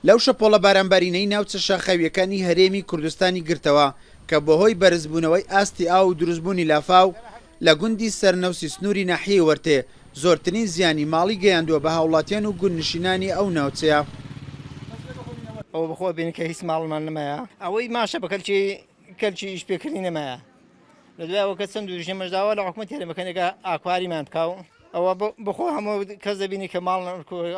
لەو شەپۆڵە بارانبارینەی ناوچە شاخاوییەکانی هەرێمی کوردستانی گرتەوە کە بەهۆی بەرزبوونەوەی ئاستی ئاو و دروستبوونی لافاو لە گوندی سەرنەوسی سنووری ناحیەی وەرتێ زۆرترین زیانی ماڵی گەیاندووە بە هاوڵاتیان و گوندنشینانی ئەو ناوچەیە. ئەوە بەخۆ بینی کە هیچ ماڵمان نەمایە ئەوەی ماشە بە کەلکی کەلکی ئیش پێکردنی نەمایە لە دوای ئەوە کە چەند دوژنە مەژداوە لە حکومەت هەرێمەکەنێکە ئاکواریمان بکاو ئەوە بخۆ هەموو کەس دەبینی کە ماڵ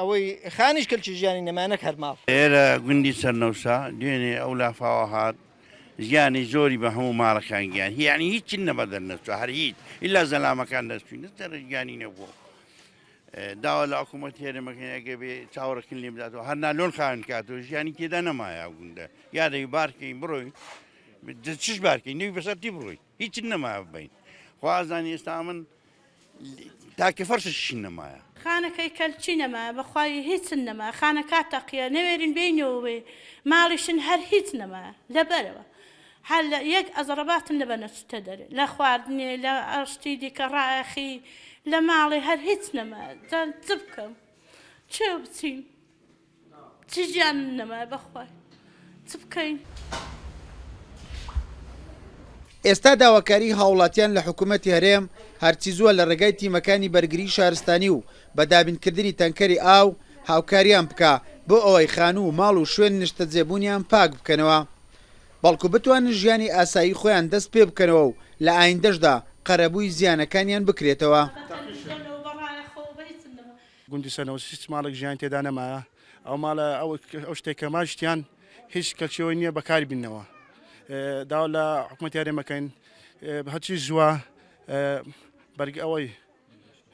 ئەوەی خانیش کەلکی ژیانی نەمایە نەک هەر ماڵ. ئێرە گوندی سەرنەوسە دوێنێ ئەو لافاوە هات زیانی زۆری بە هەموو ماڵەکان گیان یعنی هیچ نەبە دەرنەچوە هەر هیچ ئیلا زەلامەکان دەستوی نەسەر گیانی نەبووە داوا لە حکوومەت هێرێمەکەین ئەگە بێ چاوەڕکن لێ بداتەوە هەر نالۆن خاوێن کاتەوە ژیانی تێدا نەمایە ئەو گوندە یا دەوی بارکەین بڕۆین چش بارکەین نەوی بەسەر تی بڕۆین هیچ نەمایە ببین خوازانی ئێستا من تاکە فەرششی نەمایە. خانەکەی کەلچی نەمایە بەخوای هیچن نەمایە خانەکا تەقیە نەوێرین بێینەوە وێ ماڵیشن هەر هیچ نەمایە لەبەرەوە هەر لە یەک ئەزڕەباتن لەبەر نەچوتە دەرێ لە خواردنێ لە شتی دیکە ڕایەخی لە ماڵێ هەر هیچ نەمایە جا چ بکەم چێ بچین چ ژیانم نەمایە بەخوای چ بکەین. ئێستا داواکاریی هاوڵاتیان لە حکومەتی هەرێم هەرچی زووە لە ڕێگای تیمەکانی بەرگریی شارستانی و بە دابینکردنی تەنکەری ئاو هاوکاریان بکا بۆ ئەوەی خانوو و ماڵ و شوێن نیشتەجێبوونیان پاک بکەنەوە بەڵکو بتوانن ژیانی ئاسایی خۆیان دەست پێبکەنەوە و لە ئایندەشدا قەرەبووی زیانەکانیان بکرێتەوە. گوندی سەنەوس هیچ ماڵێک ژیانی تێدا نەمایە ئەو ماڵە ئەو شتێک کە ماشتیان هیچ کەلچەوەی نییە بەکاری بینەوە داوا لە حکوومەت یارێمەکەین هەرچی زووە بەرگ ئەوەی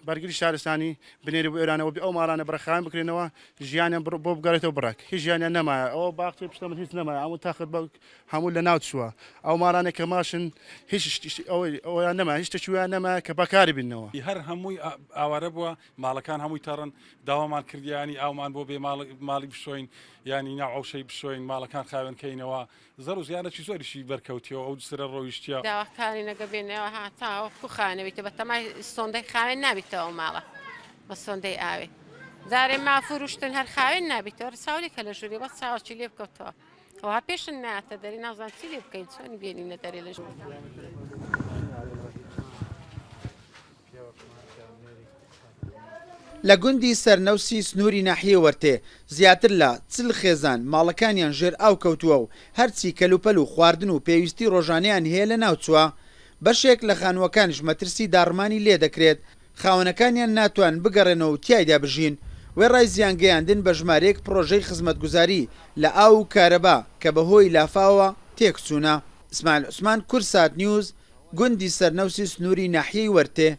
بەرگری شارستانی بنێری بۆ ئێرانەوە ئەو ماڵانە بڕخان بکرێنەوە ژیانیان بۆ بگەڕێتەوە بڕک هیچ ژیانیان نەمایە ئەوە باخچەی پشتە من هیچ نەمایە ئەمە تاخت بە هەموو لە ناو چووە ئەو ماڵانە کە ماشن هیچ ئەویان نەما هیچ شتێکیان نەما کە بەکاری بینەوە. هەر هەمووی ئاوارە بووە ماڵەکان هەمووی تەڕن داوامان کرد یانی ئاومان بۆ بێ ماڵی بشۆین یانی ناو عەوشەی بشۆین ماڵەکان خاوێن کەینەوە زەر و زیانێکی زۆریشی بەرکەوتیەوە ئەو جسرە ڕۆیشتیە. داواکارین ئەگەر بێنەوە هەتاوەکو خاوێنەبیتەوە بەتەمای سۆندەی خاوێن نابیتەوە ئەو ماڵە بە سۆندەی ئاوێ جارێ مافور و شتن هەر خاوێن نابیتەوە چاولی کە لە ژووری بەس چاوەکی لێ بکەوتەوە ئەوها پێشن ناتە دەرێ نازان چی لێ بکەین چۆن بێنینە دەرێ لە ژوور. لە گوندی سەرنەوسی سنووری ناحیەی وەرتێ، زیاتر لە 40 خێزان ماڵەکانیان ژێر ئاو کەوتووە و هەرچی کەلوپەل و خواردن و پێویستی ڕۆژانەیان هەیە لەناوچووە. بەشێک لە خانووەکانیش مەترسی داڕمانی لێدەکرێت، خاوەنەکانیان ناتوانن بگەڕێنەوە و تیایدا بژین، وێڕای زیانگەیاندن بە ژمارەیەک پڕۆژەی خزمەتگوزاری لە ئاو و کارەبا کە بەهۆی لافاوەوە تێکچوونە. ئیسماعیل عوسمان، کوردسات نیوز، گوندی سەرنەوسی سنووری ناحیەی وەرتێ.